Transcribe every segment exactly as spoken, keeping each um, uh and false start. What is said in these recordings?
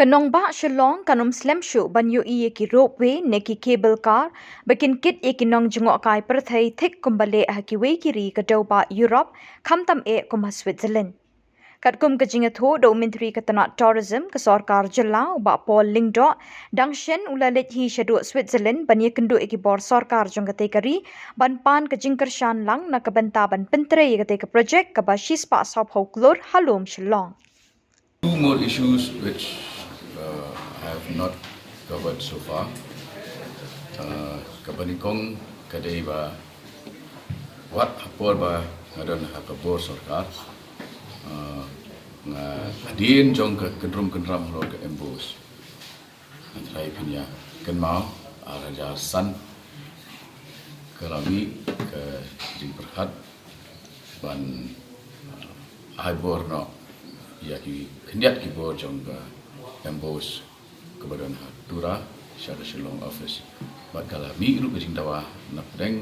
Nongbah Shillong kan ym slem shuh ban ïohi ïa ki ropeway ne ki cable car ba kin kit ïa ki nongjngohkai pyrthei thik kumba leh ha kiwei ki ri ka dewbah Europe, khamtam eh kum ha Switzerland. Katkum ka jingïathuh da u Myntri ka tnat Tourism ka sorkar jylla, u Bah Paul Lyngdoh, dang shen u la leit hi shaduh Switzerland ban ïakynduh ïa ki bor sorkar jong katei ka ri ban pan ka jingkyrshan lang na ka bynta ban pyntrei ïa katei ka project kaba shispah sawphew klur ha lum Shillong. Two more issues which uh, I have not covered so far. Uh, kaba nyngkong ka dei ba wat ha por ba nga don ha ka bor sorkar, uh, nga, hadien jong ka kynrum kynram halor ka MBOSE, nga trai pynïakynmaw ar hajar san ka la mih ka jingpyrkhat ban, uh, ai bor noh ïa ki khyndiat ki bor jong ka MBOSE kaba don ha Tura sha ka Shillong office. Bad ka la mih ruh ka jingdawa na pdeng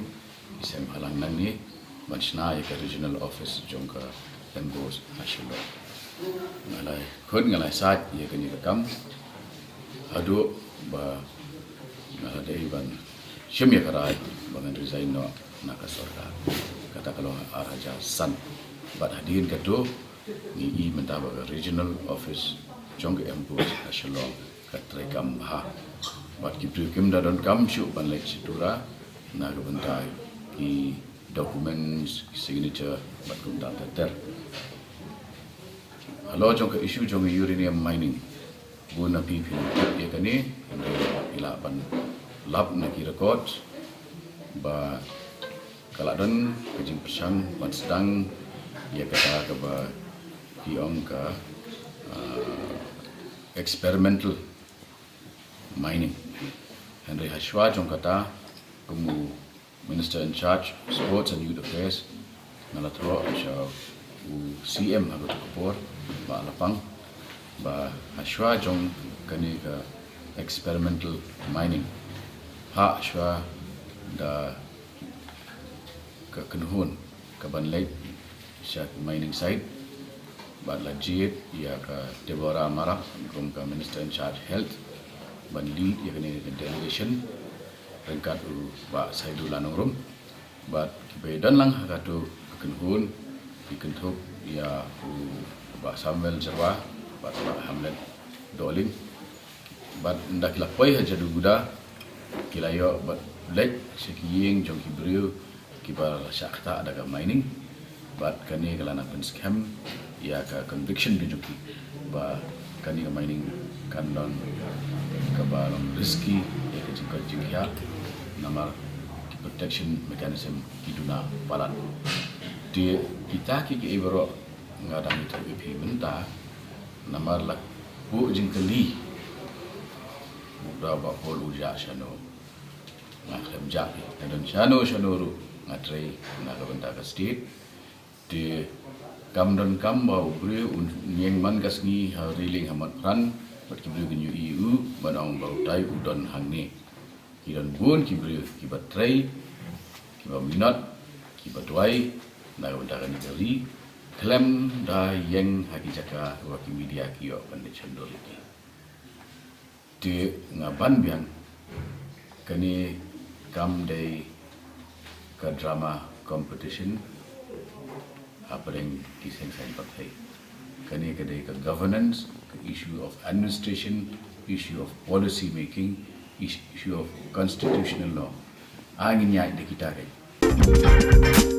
ki seng bhalang nangne ban shna ïa ka regional office jong ka MBOSE ha Shillong. Nga la khun, nga la sait ïa kane ka kam haduh ba nga la dei ban shim ïa ka rai ba ngan resign noh na ka sorkar. Kata ka long ar hajar san. Bad hadien katto ngi i mynta ba ka regional office jong ka MBOSE ha Shillong ka treikam bha. Bad ki briew kim da donkam shuh ban leit sha Tura na ka bynta ki documents, ki signature bad kumta ter ter. Halor jong ka issue jong ka uranium mining, bun na phi phi tip ïa kane, hynrei phi lah ban lap na ki record ba ka la don ka jingpyrshang ban sdang ïa kata kaba ki ong ka, uh, experimental mining. Hynrei hashwa jong kata, kum u Minister in charge Sports and Youth Affairs, nga la thoh sha u CM ha kato ka por, Bah Lapang, ba hashwa jong kane ka experimental mining, hashwa da ka kynhun kaban leit sha mining site, bad la jied ïa ka Deborah Marak kum ka Minister in charge Health ban lead ïa kane ka delegation ryngkat u Bah Saidullah Nongrum. Bad kiba ïadon lang ha kato ka kynhun ki kynthup ïa u Bah Samuel Jyrwa bad Bah Hamlet Dohling. Bad ynda ki la poi ha Jaduguda ki la ïoh bad leit sha ki ïing jong ki briew kiba la shah ktah da ka mining. Bad kane ka la na pynskhem ïa ka conviction ka jong ki ba kane ka mining kan don kaba long risky ïa ka jingkoit jingkhiah, namar ki protection mechanism ki duna palat. Te kita kiei kiei baroh nga dang ïathuh ïa phi mynta namar la buh jingkylli. Mukda ba Paul u jah shano? Nga khlem jah, nga don shano shano ruh nga trei na ka bynta ka state. Te kam don kam ba u briew un ïeng man ka sngi ha Railing ha Motphran bad ki briew kin ïohi ïa u ban ong ba utai u don hangne. Ki don bun ki briew kiba trei, kiba minot, kiba duwai na ka bynta kane ka ri, khlem da ïeng ha ki jaka ba ki media ki ïoh ban leit shon dur ïa ki. Te nga ban biang, kane kam dei ka drama competition hapdeng ki seng saiñ pyrthei. Kane ka dei ka governance, ka issue of administration, issue of policy making, issue of constitutional law. Ai ngin ïaid da kita keiñ.